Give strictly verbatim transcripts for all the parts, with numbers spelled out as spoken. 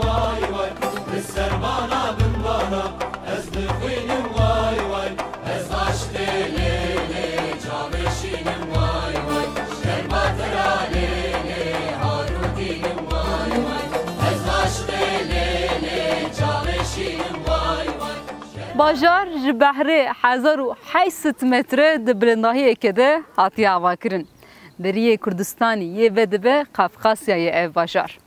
Way way, li ser bana bin bana, ez dixwînim way way, ez aşqê lê lê çavê şînim way way, şerba tira lê lê harûtînim way way, ez aşqê lê lê çavê şînim way way. Bajar ji behrê hezar û heyt sed metre di bilindahiyeke de hatiye avakirin. Deriyê Kurdistanî yê vedibe Qafqasyayê ev bajar.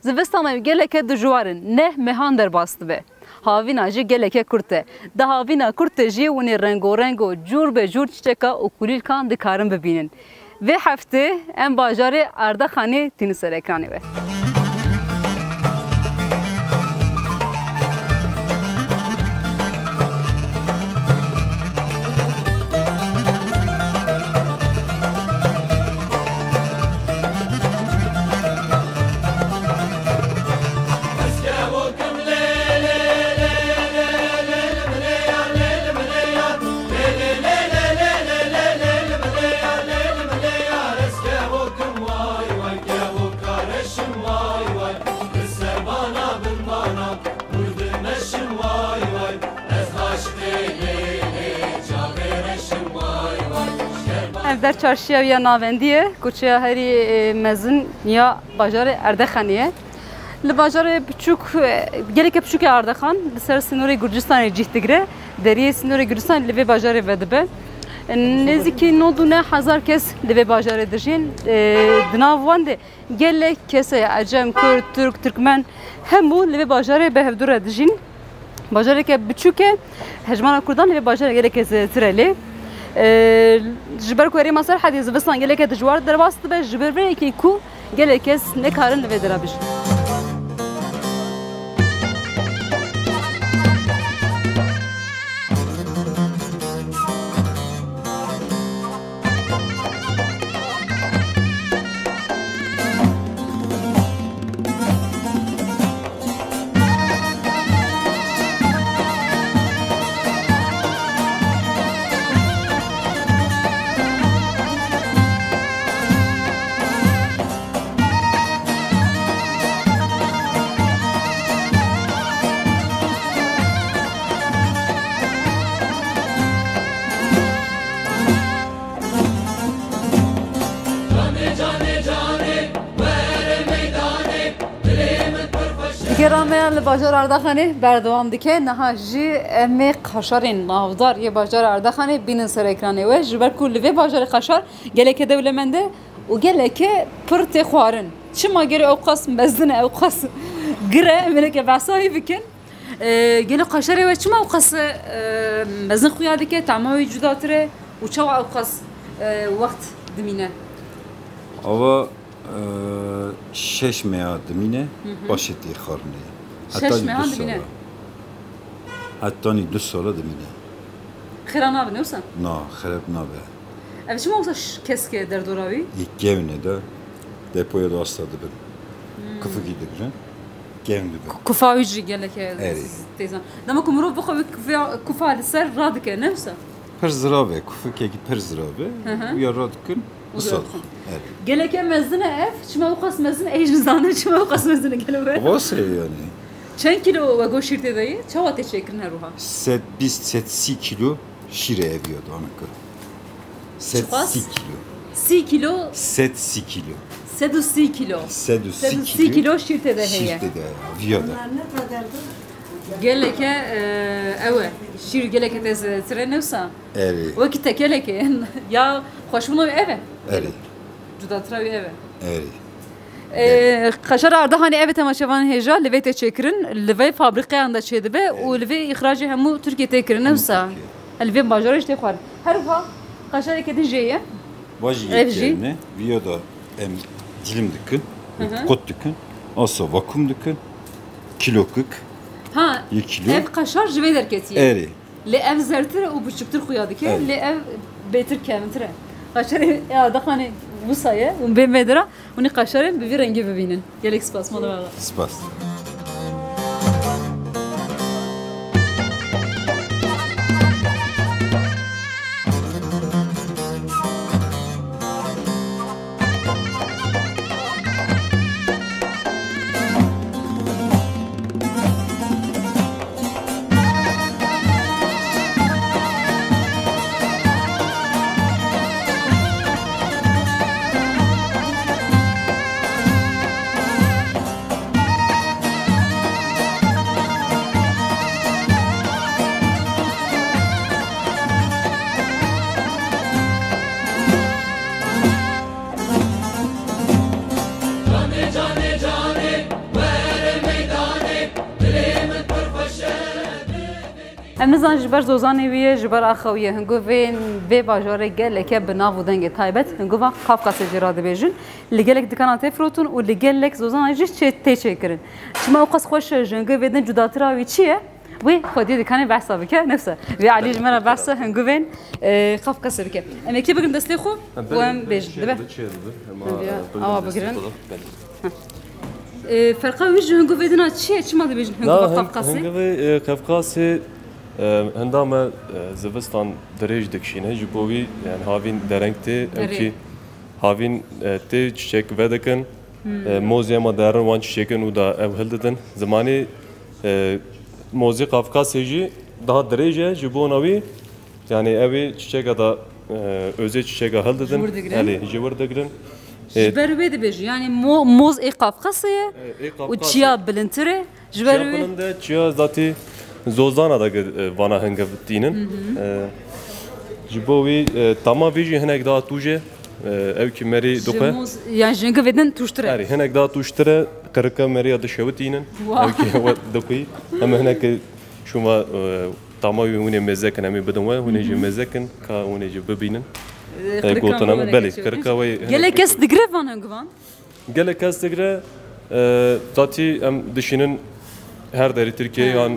Zivistan ew geleke dijwar in, neh mehan derbas dibe. Havîna jî geleke kurt e. Di havîna kurt de jî hûn ê rengorengo cûr be cûr çiçeka û kulîlkan dikarin bibînin. Vê heftê em bajarê Erdexanê tînin ser ekranê we. Ev der çarşiya ya navendî ye, koçeya herî, e, mezin ya bajarê Erdexanê ye. Li bajarê biçûk, e, geleke biçûk e Erdexan, li ser sînorê Gurcistanê cih digire. Deriyê sînorê Gurcistanê li vê bajarê vedibe. Nêzîkî nod û neh hezar kes li vê bajarê dijîn. E, di nav wan de gelek kes e, Ecem, Kurd, Tirk, Tirkmen, hemû li vê bajarê bi hevdû re dijîn. Bajareke biçûk e, hejmara Kurdan li vê bajarê gelek zêdetir e lê. E, ji ber ku herêma Serhedê zivistan geleke dijwar derbas dibe, ji ber vê yekê ku gelek kes nekarin li vê dera bijîn. Digera me ya li bajar Ardaxanê berdewam dike. Niha jî em ê qaşarên navdar yê bajar Ardaxanê bînin ser ekranê we. Ji ber ku li vê bajarê qaşar geleke dewlemend e û geleke pir tê xwarin. Çima gelo ew qas mezin e, ew qas gir e, em ê neke behsa wî bikin. E, gelo qaşarê we çima ew qas, e, mezin xuya dike, tama wî cudatir e û çawa ew qas, e, wext dimîne? Ava, e, şeş meha dimîne, Hı hı. paşê tê xwarinê. Şeş Hetanî meha du dimîne? sala. Hetanî du sala dimîne. Xêra nabe, ne wisa? Na, xerab nabe. Ev çima wisa ş-, kesk e derdora wî? Yê kevn e de, depoya da asta dibin. Hmm. Kufikî digirin, kevn dibin. Ku-, kufa wî jî gelek e Erê. têzan. Dema ku mirov bixwe wî kufa, kufa li ser radike, ne wisa? Pir zirav e, kufikekî pir zirav e. Hı hı. Û ya radikin, Û wisa. radikin. Erê. Geleke mezin e ev, çima wixas mezin e, ê jî zane çima wixas mezin e gelo be. Wase yani. Çend kilo wego şîr tê de ye? Çawa tê çêkirin her wiha? Sed bîst, sed sî kilo şîr e ev ya da anaka. Çiqas? Sed sî kilo. Sî kilo? Sed sî kilo. Sed û sî kilo. Sed û sî Sed û sî kilo. kilo şîr tê de Şîr heye. tê de heye, viya da. Geleke, e, ew e. Şîr geleke tê zêdetir e, ne wisa? Erê. Wekî tekeleke. Ya xweşbûna wî ev e. Erê. Cudatir e wî ev e. Erê. Ee, qaşara Ardahanê ev temaşevanên hêja li vê tê çêkirin, li vê fabrîqeyan de çêdibe û Evet. li vê îxracê hemû Tirkiye tê kirin, ne Hemû wisa? Tirkiye. Li vê bajarê jî tê xwarin. Her wiha qaşareke din jê ye. Va jî Ev jî? yeklerine, viya da em dilim dikin, Hı hı. qut dikin, asa vakum dikin, kilo kik, Ha, yek kilo. ev qaşar ji vê derketiye. Erê. Lê ev zertir e û biçûktir xuya dike, Evet. lê ev bêtir kevintir e. Qaşarê Ardahanê wisa ye û bê me dira. Hûn ê qaşarên bi vî rengî bibînin. Gelek spas, mala we ava. Spas. Em nizanin ji ber zozanê wî ye, ji ber axa wî ye. Hinguvên vê bajarê geleke bi nav û dengê taybet, hinguva Kafkasê jê re dibêjin. Li gelek dikana tê firotun û li gelek zozana jî çê, tê çêkirin. Çima ew qas xweş e, ji hinguvê din cudatira wî çi ye? Wê xwediyê dikanê behsa bike. Nefse. Vê Elî ji me re behsa hinguvên, e, Kafkasê bike. Em ê kê bigirin destê xwe û em bêjin. Dibe. Dibe. Awa bigirin. E, ferqa wî ji hinguvê din a çi ye? Çima dibêjin hingova Kafkasê? Hinguvê, e, Kafkasê, e, hinda me, e, zivistan dirêj dikişîne. Ji bo wî, yani, havîn dereng tê, ew kî havîn, e, tê çiçek vedikin. Hmm. E, mozê ema derin wan çiçekin û da ew hildidin. Zimanê, e, mozê Kafkasê jî daha dirêj e, ji bona wî, yani, ew ê çiçeka da, e, özê çiçeka hildidin. Ji wir digirin. Elê, ji wir digirin. Ji ber wê dibêjin, yani, mo-, moz ê Kafkasê ye û çiya bilindtir e. Ji ber wê. Çiya bilind e, çiya zatî zozana da, e, vana hingiv tînin. Hı hı. E, ji bo wî, e, tama vî jî hinek daha tûj e. E, ew kî merî dixwe. Ji moz, yani ji hingivê din tûjtir e. Erê, hinek daha tûjtir e. Qirika merî ya dişewitînin. Wow. Ew kî we dixwî. Em hinek şûma, e, tama wî hûn ê mêze kin, em ê bidin we, hûn ê jî mêze kin, ka hûn ê jî bibînin. E, qirika gotin em, belê, qirika wê. Gelek kes digire van hingivan? Gelek kes digire, e, zatî em dişînin her derê Tirkiyeyê yan,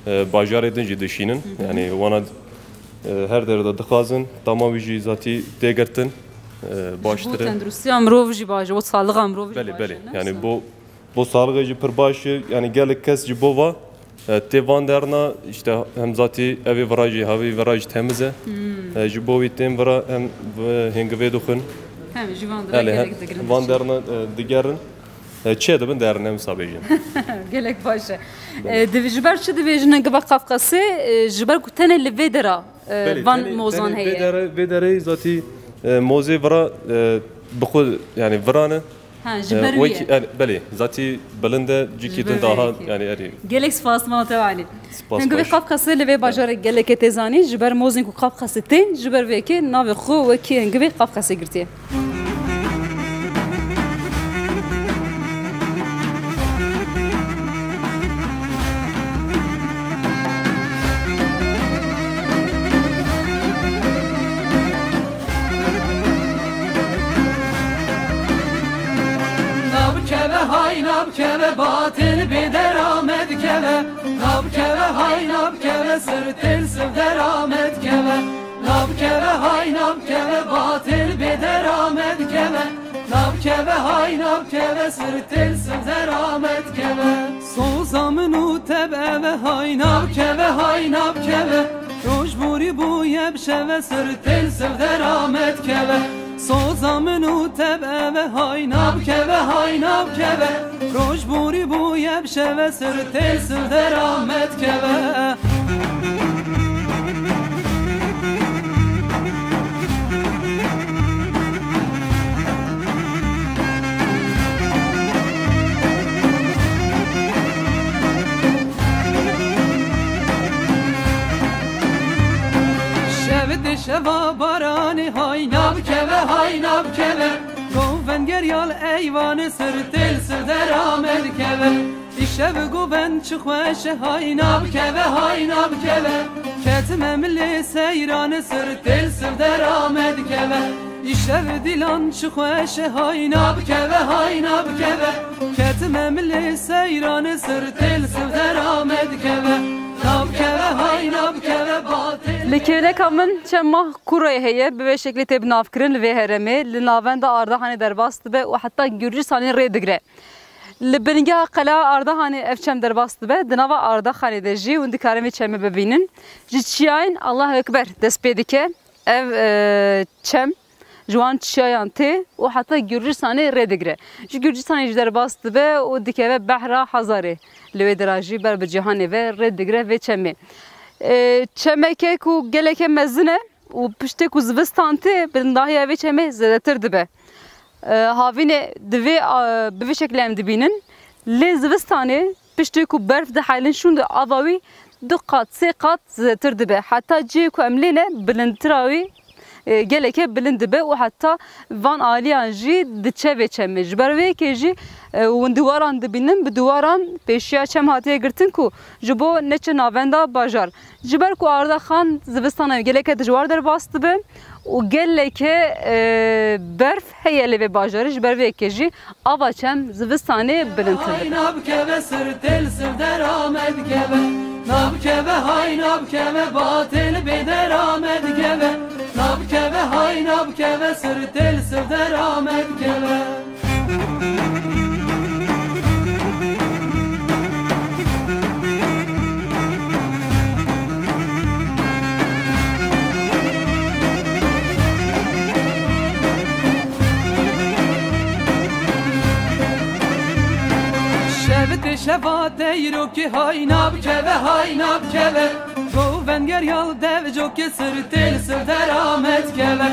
e, bajarê din jî dişînin. Hı hı. Yani wana, e, her derê de dixwazin, tama wî jî zatî tê girtin, e, baştir e. Ji bo tenduristiya mirov jî baş e, bo salixa mirov jî baş e. Belê, belê. Yani bo, bo salixê jî pir baş e. Yani gelek kes ji bo va E, tê van derna, işte, hem zatî evê vira jî, havê vira jî temiz e. Hmm. E, ji bo wî tên vira hem v-, hingivê dixwin. Hem ji van derna gelek digirin. Van derna, e, digerin. E, çê dibin derin, em wisa bêjin. Gelek baş e. Belê. E, div-, ji ber çi dibêjin hingiva Kafkasê? E, ji ber ku tenê li vê dera, e, van mozan heye. Belê, tenê, tenê vê derê, vê derê zatî, e, mozê vira, e, bi xwe, yani vira ne. Ha, ji ber wî ye. Belê, zatî bilind e, cîkî din daha, yani, erê. Gelek spas, mala te Elî. Spas. Hingivê Kafkasê li vê bajarê gelekê tê zanîn, ji ber mozên ku Kafkasê tên, ji ber vê yekê navê xwe wekî hingivê Kafkasê girtiye. Nabkeve hay nabkeve, batil bê deramet keve. Nabkeve hay nabkeve, sirtêl siv deramet keve. Nabkeve hay nabkeve, batil bê deramet keve. Nabkeve hay nabkeve, sirtêl siv deramet keve. Soza min û teb eve hay nabkeve, hay nabkeve. Roj borî bûye bi şeve, sirtêl siv deramet keve. Soza min û teb eve hay nabkeve, hay nabkeve. Roj borî bûye bi şeve, sirtêl siv deramet keve. Şev dê şeva baranê hay nabkeve, hay nabkeve. Goven geryal eyvanê, sirtêl siv deramet keve. Îşev goven çi xweş e, hay nabkeve, hay nabkeve. Ketime milê seyranê, sirtêl siv deramet keve. Îşev dîlan çi xweş e, hay nabkeve, hay nabkeve. Ketime milê seyranê, sirtêl siv deramet keve. Nabkeve, hay nabkeve, batêl. Li kêleka min çema Kurayê heye, bi vê şeklê tê binavkirin li vê herêmê, li navenda Ardahanê derbas dibe û heta Gurcistanê rê digire. Li bingeha Qela Ardahanê ev çem derbas dibe, di nava Ardahanê de jî hûn dikarin vê çemê bibînin. Ji çiyayên Allahu Ekber dest pê dike. Ev, e, çem ji wan çiyayan tê û heta Gurcistanê rê digire. Ji Gurcistanê jî derbas dibe û dikeve behra Hazarê. Li wê dera jî ber bi cîhanê ve rê digire vê çemê. E, çemeke ku geleke mezin e û piştê ku zivistan tê, bilindahiya vê çemê zêdetir dibe. E, havînê divê, e, bi vî şeklê em dibînin. Lê zivistanê piştê ku berf dihelin şûnde, ava wî du qat, sê qat zêdetir dibe. Heta cihê ku em lê ne, bilindtira wî e, gelekê bilind dibe û heta van aliyan jî diçe vê çemê. Ji ber vê yekê jî, e, hûn diwaran dibînin, bi diwaran pêşiya çem hatiye girtin ku ji bo neçe navenda bajar. Ji ber ku Ardaxan zivistana geleke dijwar derbas dibe û geleke, e, berf heye li vê bajarê, ji ber vê yekê jî ava çem zivistanê bilind dibe. Hay nabkeve sirtêl sivdera me dikeve. Nabkeve hay nabkeve batêl bêdera me dikeve. Nabkeve hay nabkeve sirtêl sivdera me dikeve. Şevitê şeva teyrokê hay nabkeve, hay nabkeve. Govenger yal dev cokê sirtêl sivdera me dikeve.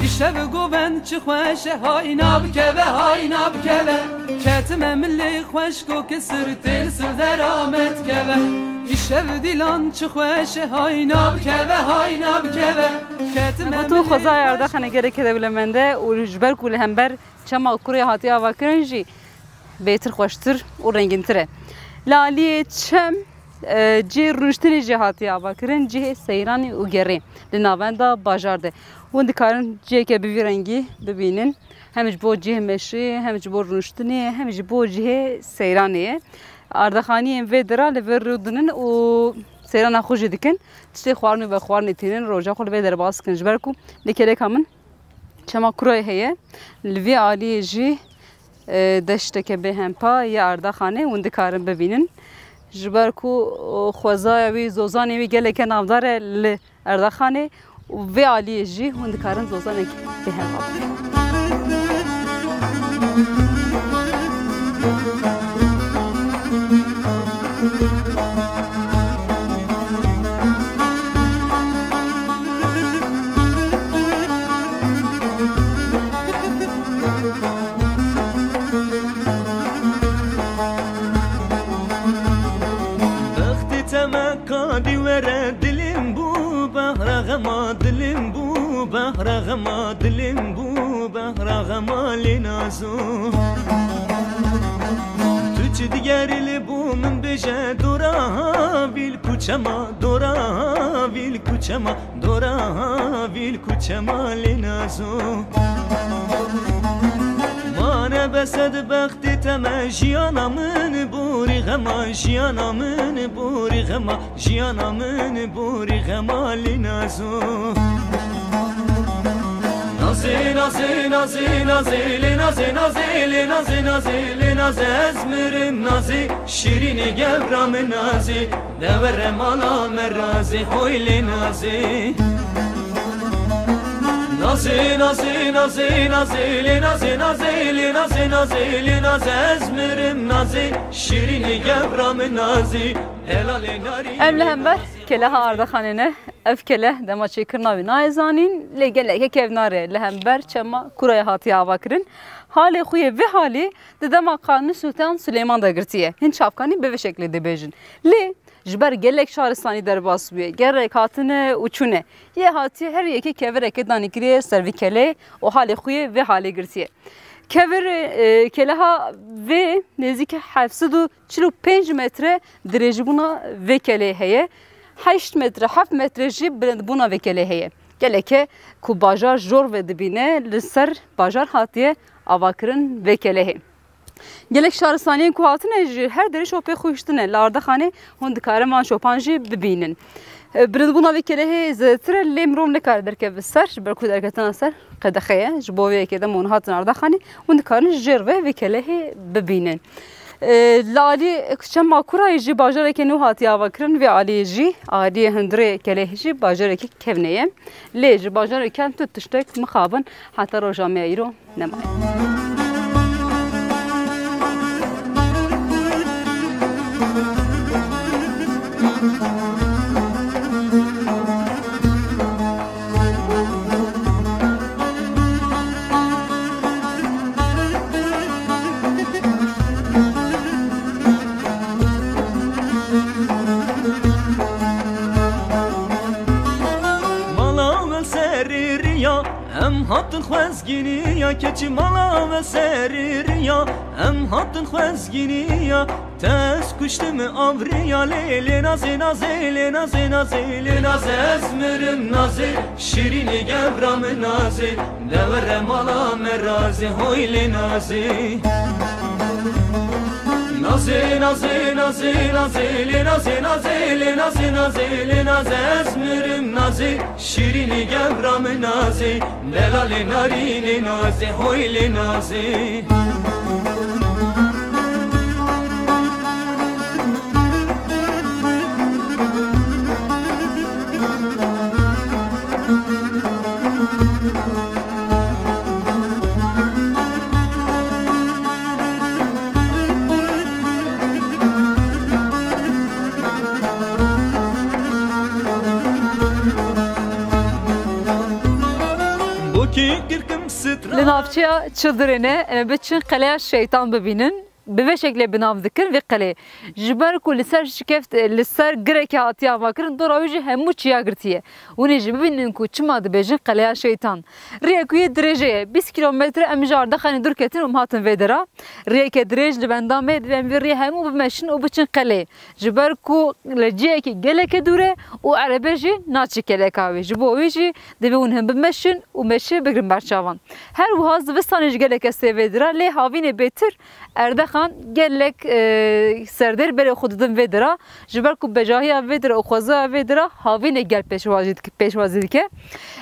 Îşev govend çi xweş e, hay nabkeve, hay nabkeve. Ketime milê xweşko ke sirtêl sivdera me dikeve. Îşev dîlan çi xweş e, hay nabkeve, hay nabkeve. Ketime Gotu milê xwezaya xweş- Ardaxanê gelekê dewlemend e û ji ber ku li hember çema kurê hatiye avakirin jî bêtir xweştir û rengîntir e. Li aliyê çem, e, cihê rûniştinê jî hatiye avakirin, cihê seyranê û gerê li navenda bajar de. Hûn dikarin ciheke bi vî rengî bibînin. Hem ji bo cihê meşê, hem ji bo rûniştinê, hem ji bo cihê seyranê ye. Ardaxaniyên vê dira li vir rûdinin û seyrana xwe jî dikin. Tiştê xwarin û vexwarinê tînin, roja xwe li vê derbas dikin. Ji ber ku li kêleka min çema kurayê heye. Li vî aliyê jî, e, deşteke bêhempa ya Ardaxanê hûn dikarin bibînin. Ji ber ku, o, xwezaya wî, zozanê wî geleke navdar e li Ardaxanê û vê aliyê jî hûn dikarin zozanek bêhempa bibînin. Bextê te me kadî were, dilim bû behra xema, dilim bû behra xema, dilim bû behra xema lê nazo. Tu çi digerî li bo min bêje, dora havîl kuçema, dora havîl kuçema, dora havîl kuçema lê nazo. Mane bese di bextê te me, jiyana min borî xema, jiyana min borî xema, jiyana min borî xema lê nazo. Nazê, nazê, nazê, nazê, lê nazê, nazê, lê nazê, nazê, lê nazê, ez mirim nazê, şîrînê gewra min nazê, de were mala me razê, hoy lê nazê. Nazê, nazê, nazê, nazê, lê nazê, nazê, lê nazê, nazê, lê nazê, ez mirim nazê, şîrînê gewra min nazê, helalê narî. Em li hember keleha Ardaxanê ne. Ev kele dema çêkirina wî nayê zanîn, lê geleke kevnar e. Li hember çema kurayê hatiye avakirin. Halê xwe yê vê halê di dema Kanuni Sultan Süleyman de girtiye. Hin çavkanî bi vê şeklê dibêjin. Lê ji ber gelek şaristanî derbas bûye, gelek hatine û çûne. Yê hatiye her yekê kevireke danîkiriye ser vî kelê û halê xwe yê vê halê girtiye. Kevir, e, keleha vê nêzîkî heft sed û çil û pênc metre dirêjbûna vê kelê heye. Heşt metre, heft metre jî bilindbûna vê kelê heye. Geleke ku bajar jor vedibîne, li ser bajar hatiye avakirin vê kelehê. Gelek şaristaniyên ku hatine ji her derê şopê xwe hiştine. Li Ardaxanê hûn dikarin van şopan jî bibînin. E, bilindbûna vê kelehê zêdetir e, lê mirov nikare derkeve ser, ji ber ku derketina ser qedexe ye. Ji bo vê yekê dema hûn hatin Ardaxanê, hûn dikarin jêr ve vê kelehê bibînin. E, li alî çema kurayê jî bajarekê nû hatiye avakirin, vê aliyê jî, aliyê hundirê kelehê jî bajarekê kevne ye. Lê ji bajarê kevn tu tiştek mixabin heta roja me ya îro nemaye. Mala we serê riya Em hatin xwezgîniya, keçî mala me serî riya. Em hatin xwezgîniya, te ez kuştim avriya. Lê, lê nazê, nazê, lê nazê, nazê, lê nazê, ez mirim nazê. Şirînê gevra min nazê, de were mala me razê, hoy lê nazê. Nazê, nazê, nazê, nazê, lê nazê, nazê, lê nazê, nazê, lê nazê, ez mirim nazê. Şirînê gevra min nazê, delalê narînê nazê, hoy lê nazê. Bokî girkim sitra. Li navçeya Çildirê ne, em ê biçin qeleya şeytan bibînin. Bi vê şeklê bi nav dikin vê qelê. Ji ber ku li ser şikeft, li ser gireke hatiye avakirin, dora wî jî hemû çiya girtiye. Hûn ê jî bibînin ku çima dibêjin qeleya şeytan. Riyek wî dirêje ye. Bîst kîlometre em ji Ardaxanê dûr ketin û em hatin vê dera. Riyeke dirêj li benda me, divê em vê riyê hemû bimeşin û biçin qelê. Ji ber ku li cihekî gelekî dûr e û erebe jî naçe geleka wê. Ji bo wê jî divê hûn him bimeşin û meşê bigrin ber çavan. Her wiha zivistanê jî gelek ez tê vê dira, lê havînê bêtir Erdexan gelek, e, serdêr berê xwe didin vê dira. Ji ber ku bejahiya vê dira û xwezaya vê dira havînê gel pêşwazî dik-, pêşwazî dike.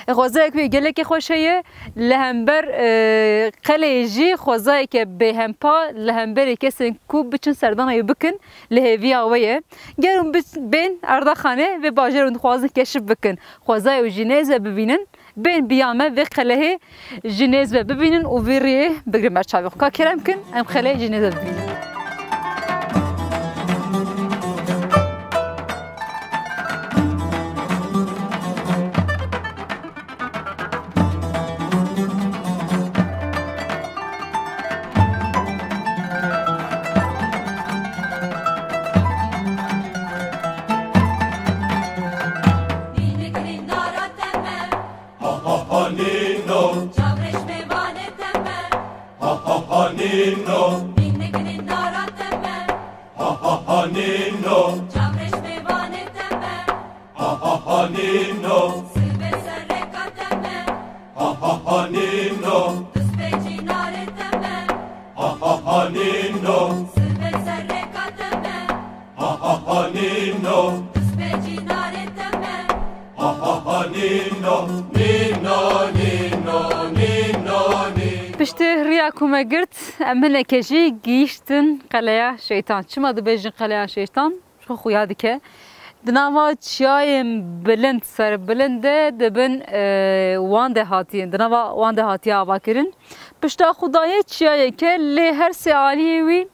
E, xwezayek wê gelekê xweş heye. Li hember, e, qelê jî xwezayeke bêhempa li hemberê kesên ku biçin serdana wê bikin li hêviya we ye. Ger hûn bi-, bên Erdaxanê vê bajêr hûn dixwazin keşif bikin, xwezayê wî jî nêz ve bibînin, bên biya me vê qelehê ji nêz ve bibînin û vê riyê bigrin ber çavê xwe. Ka kerem kin, em qelehê ji nêz ve bibînin. Piştî riya ku me girt, em hinekê jî gihîştin qeleya şeytan. Çima dibêjin qeleya şeytan? Xwe xuya dike. Di nava çiyayên bilind, serbilind de dibin, e, wan de hatiye, di nava wan de hatiye avakirin. Pişta xwe daye çiyayeke, lê her sê aliyê wî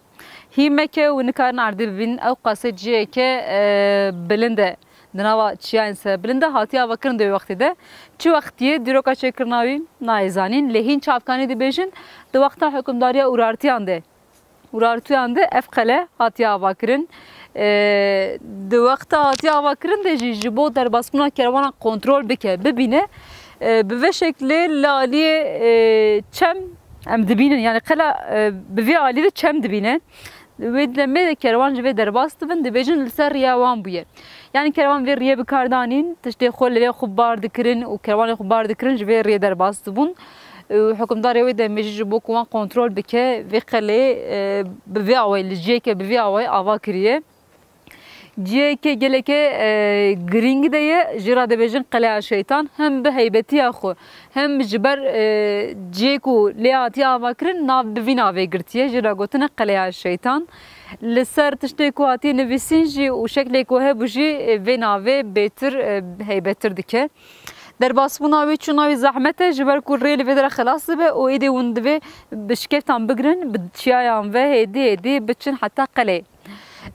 hîmeke û nikarin erdê bibînin. Ew qasê ciyeke, e, bilind e. Di nava çiyayên serbilind de hatiye avakirin di wê wextê de. Çi wextiyê dîroka çêkirina wî nayê zanîn, lê hîn çavkanî dibêjin, di wexta hukimdariya Urartiyan de. Urartuyan de ev qele hatiye avakirin. E, di wexta hatiye avakirin de jî ji bo derbasbûna kerwana kontrol bike, bibîne. E, bi vê şeklê li aliyê, e, çem em dibînin. Yani qela, e, bi vê alî de çem dibîne. Wê demê de kerwan ji vê derbas dibin, dibêjin li ser riya wan bûye. Yani kerwan vê riyê bi kar danîn, tiştê xwe li lê xwe bar dikirin û kerwanê xwe bar dikirin, ji vê riyê derbas dibûn. Û hukimdarê wê demê jî ji bo ku wan kontrol bike, vê qelê, e, bi vê awayî, li ciheke bi vê awayî ava kiriye. Ciheke geleke, e, girîng de ye, jê re dibêjin Qeleya Şeytan, hem bi heybetiya xwe, hem ji ber, e, cihê ku lê hatiye avakirin, nav bi vî navê girtiye, jê re gotine Qeleya Şeytan. Li ser tiştê ku hatiye nivîsîn jî û şeklê ku hebû jî, e, vê navê bêtir, e, heybettir dike. Derbasbûna wî, çûna wî zehmet e, ji ber ku rê li vê dere xilas dibe û êdî hûn divê bi şikeftan bigrin, bi çiyayan ve hêdî hêdî biçin heta qelê.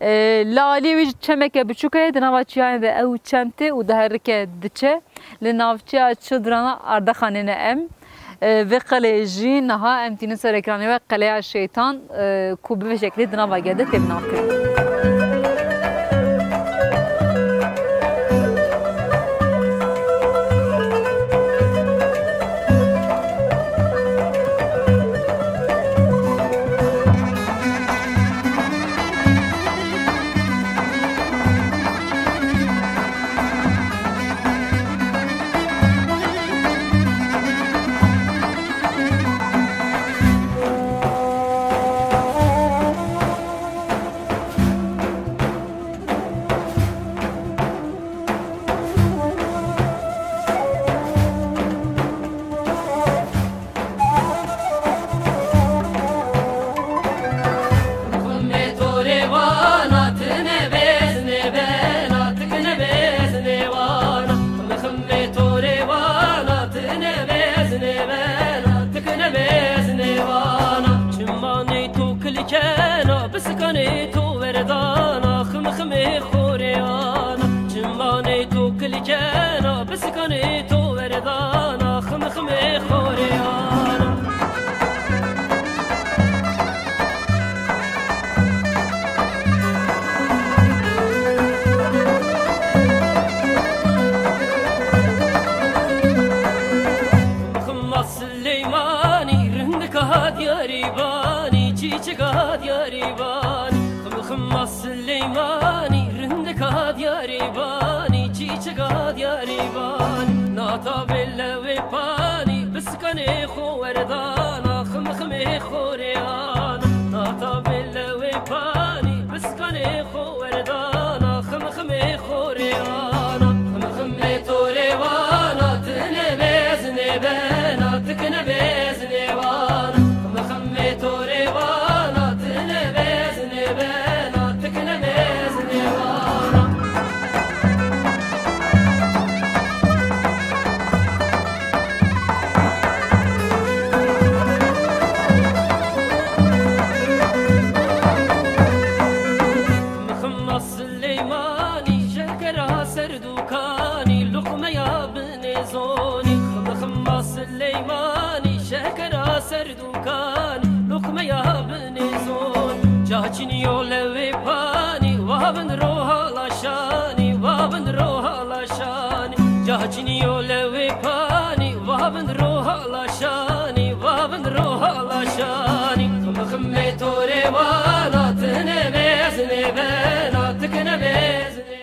E, li aliyê wî jî çemeke biçûk heye, di nava çiyayan de ew çem tê û diherike diçe. Li navçeya Çildirana Ardaxanê ne em. E, vê qelê jî niha em tînin ser ekranê we, Qeleya Şeytan, e, ku bi vê şeklê di nava gel de tê binavkirin. Werdana ximximê xorê ana, nata bê lewê panî, biskanê xo werdana ximximê xorê ana. Ximximê torê wana, tine mezinê bena, tikine mezinê wana. Ximximê torê wana, tine mezinê bena, tikine mezinê wana. Mixima Sileymanî, şekera ser dûkanî, luqmeya binê zonî. Mixima Sileymanî, şekera ser dûkanî, luqmeya binê zonî. Caçiniyo lewê panî, wabin roha laşanî, wabin roha laşanî. Caçiniyo lewê panî, wabin roha laşanî, wabin roha laşanî. Ximximê torê wana, tine mezinê bena, tikine mezinê.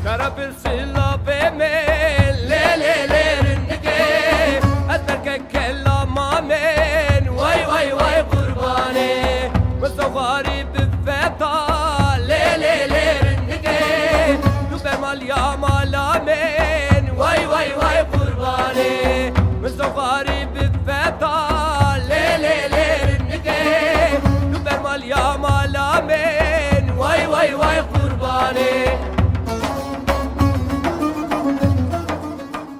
Kara bil sila bê me, lê, lê, lê, rindikê. Ez berke kela mamên, way, way, way, qurbanê. Miso xwarî bi feta, lê, lê, lê, rindikê. Tu bermal ya malamên, way, way, way, qurbanê. Miso xwarî bi feta, lê, lê, lê, rindikê. Tu bermal ya malamên, way, way, way, qurbanê.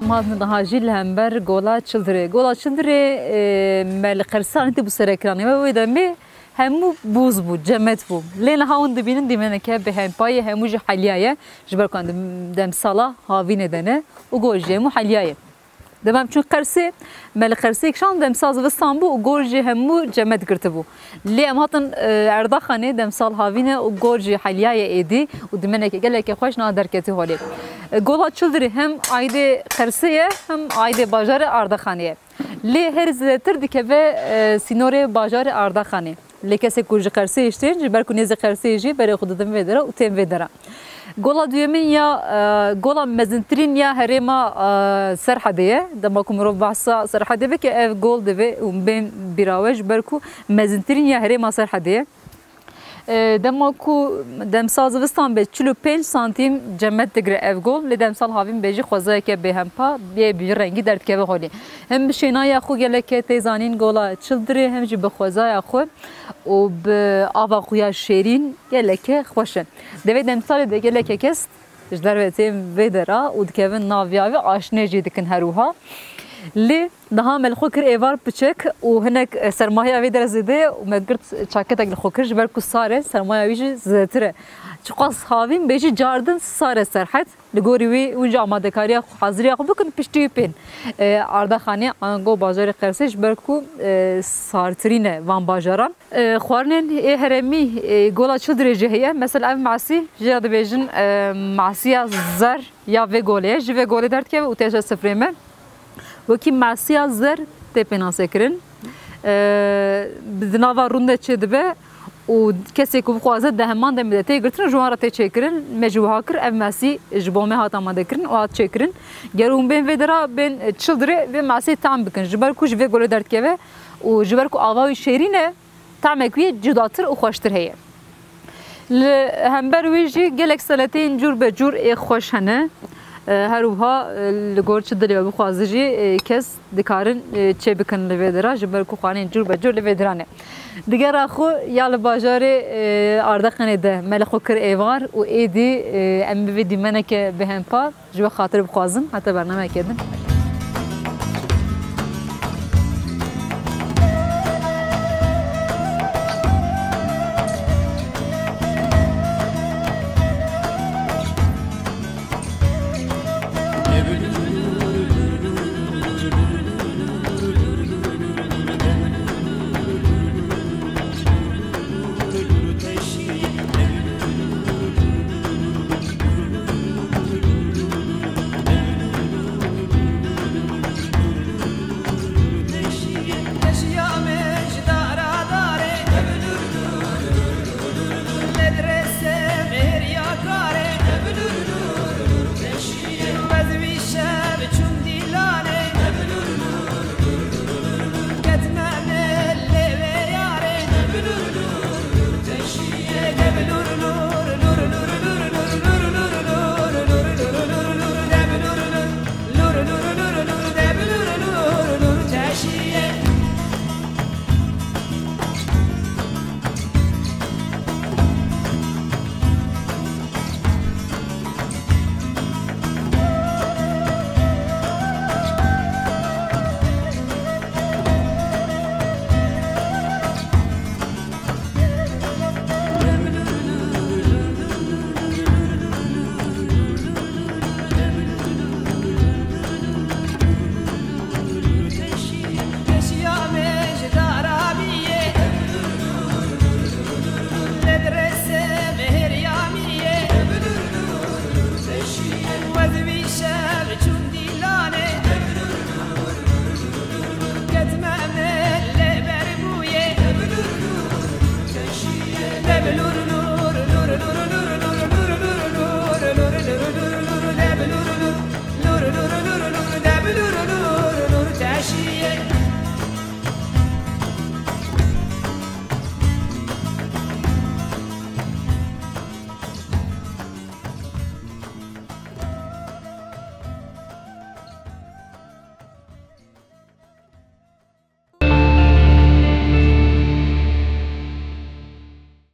Mazin daha jî li hember Gola Çildirê. Gola Çildirê, e, me li Qersanê tê bû serekiranê. We wê demê hemû bûz bû, cemet bû. Lê niha hûn dibînin dîmeneke bêhempa ye, hemû jî heliya ye. Ji ber ku em dem-, demsala havînê de ne û gor jî hemû heliya ye. Dema em çûn Qersê, me li Qersê kişand, demsal zivistan bû û gor jî hemû cemet girtibû. Lê em hatin, e, Erdaxanê, demsal havîn e û gor jî heliya ye êdî û dîmeneke geleke xweş niha derketî holê. E, Gola Çildirê hem aîdê Qersê ye, hem aîdê bajarê Ardaxanê ye. Lê herî zêdetir dikeve, e, sînorê bajarê Ardaxanê. Lê kesê ku ji Qersê hiştên, ji ber ku nêzî Qersê jî berê xwe didin vê dera û tên vê dera. Gola duyemîn ya, e, gola mezintirîn ya herêma, e, Serhedê ye. Dema ku mirov behsa Serhedê bike, ev gol divê û bên bîra we, ji ber ku mezintirîn ya herêma Serhedê ye. E, dema ku demsal zivistan be, çil û pênc santîm cemet digire ev gol, lê demsal havîn be jî xwezayeke bêhempa, bê bi vî rengî derdikeve holê. Hem bi şênaya xwe geleke tê zanîn Gola Çildirê, hem jî bi xwezaya xwe û bi ava xwe ya şêrîn geleke xweş e. Di vê demsalê de geleke kes ji derve tên vê dera û dikevin nav vê avê, aşnê jî dikin her wiha. Lê niha me li xwe kir êvar piçek û hinek, e, sermahiya vê dera zêde ye û me girt çaketek li xwe kir, ji ber ku sar e, sermaya wî jî zêdetir e. Çiqas havîn bê jî cardin sar e Serhed. Li gorî wî hûn jî amadekariya xwe, haziriya xwe bikin, piştî wî bên, e, Ardaxanê, ango bajarê Qersê, ji ber ku, e, sartirîn e van bajaran. E, xwarinên ê herêmî, e, Gola Çildirê jî heye. Mesela ev masî, jê re dibêjin, e, masiya zer ya vê golê ye. Ji vê golê derdikeve û têje sifrê me. Wekî masiya zer tê pênasekirin. E, di nava rûn de çêdibe û kesê ku bixwaze di heman demê de tê girtin û ji wan re tê çêkirin. Me jî wiha kir, ev masî ji bo me hat amadekirin û hat çêkirin. Ger hûn bên vê dera, bên Çildirê, vê masî tam bikin. Ji ber ku ji vê golê derdikeve û ji ber ku ava wî şêrîn e, tamek wî cudatir û xweştir heye. Li hember wî jî gelek seleteyên cûr be cûr ê xweş hene. E, her wiha, e, li gor çi dilê we bixwaze jî, e, kes dikarin, e, çê bikin li vê dera, ji ber ku xwarinên cûr be cûr li vê dera ne. Digera xwe ya li bajarê, e, Ardeqenê de me li xwe kir êvar û êdî, e, em bi vê dîmeneke bêhempa ji we xatir bixwazin. Heta bernameyeke din.